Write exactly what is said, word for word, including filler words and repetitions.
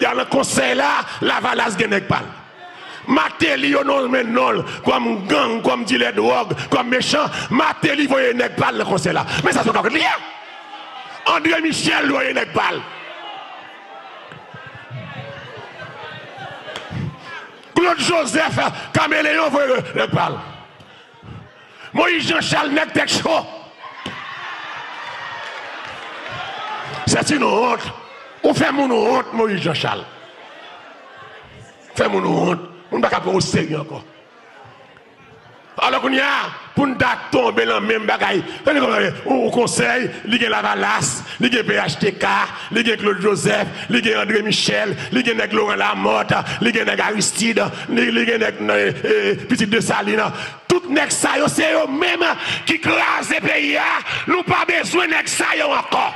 Nan konsèy la, Lavalas gen nèg pa l. Mateli yo nonmen non l kòm gang, kòm dilè dwòg, kòm mechan. Mateli voye nèg pa l nan konsèy la. Men sa se yon kakòt li ye. André Michel voye nèg pa l. Claude Joseph, Kameleyon voye nèg pa l. Moyiz Janchal nèg tèt cho. C'est une honte. Ou fè moun wont, Moyiz Janchal. Fè moun wont. Moun pa ka pran w oserye ankò. Alò kounye a, pou n ta tonbe nan menm bagay. Tande kòman yon konsèy, li gen Lavalas, li gen P H T K, li gen Claude Joseph, li gen André Michel, li gen nèg Laurent Lamothe, li gen nèg Aristide, li, li gen nèg, eh, eh, pitit Desalin. Tout nèg sa yo, se yo menm ki kraze peyi a. Nou pa bezwen nèg sa yo ankò.